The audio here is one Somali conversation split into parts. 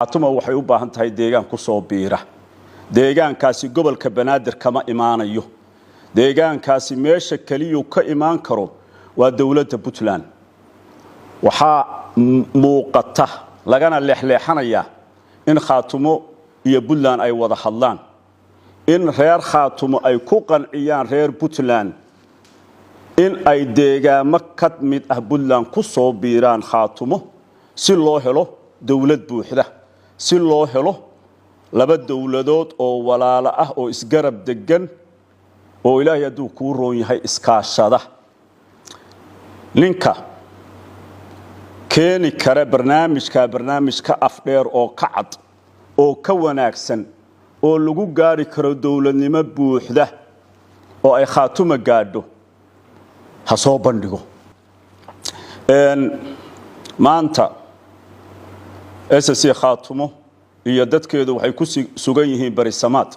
Khaatumo waxay u baahan tahay deegaan ku soo biira. Deegaankaasi gobolka Banaadir kama imaanayo. Deegaankaasi meesha keliyuu ka imaan karo waa dowladda Puntland. Waxaa muuqata lagana leexleexanayaa in Khaatumo iyo Puntland ay wada hadlaan, in reer Khaatumo ay ku qanciyaan reer Puntland in ay deegaamo ka mid ah Puntland ku soo biiraan Khaatumo, si loo helo dowlad buuxda, si loo helo laba dowladood oo walaalo ah oo isgarab degan oo, Ilaahay hadduu kuu roon yahay, iskaashada. Ninka keeni kara barnaamijka, barnaamij ka afdheer oo ka cad oo ka wanaagsan oo lagu gaari karo dowladnimo buuxda oo ay Khaatuma gaadho, ha soo bandhigo. Maanta SSC Khaatumo iyo dadkeedu waxay ku sugan yihiin barisamaad.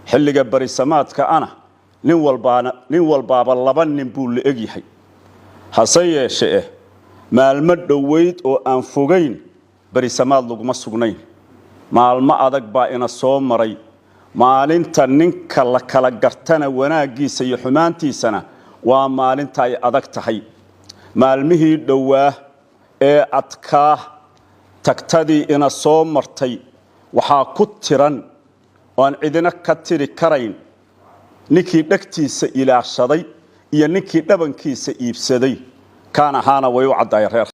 Xilliga barisamaadka ana nin walbaana, nin walbaaba laba nin buu la egyahay. Hase yeeshe maalmo dhoweyd oo aan fogayn barisamaad laguma sugnayn. Maalmo adag baa ina soo maray. Maalinta ninka la kala gartana wanaaggiisa iyo xumaantiisana waa maalinta ay adag tahay. Maalmihii dhowaa ee adkaa, tagtadii ina soo martay, waxaa ku tiran oo aan cidina ka tiri karayn ninkii dhegtiisa ilaashaday iyo ninkii dhabankiisa iibsaday. Kaan ahaana way u caddaay reer.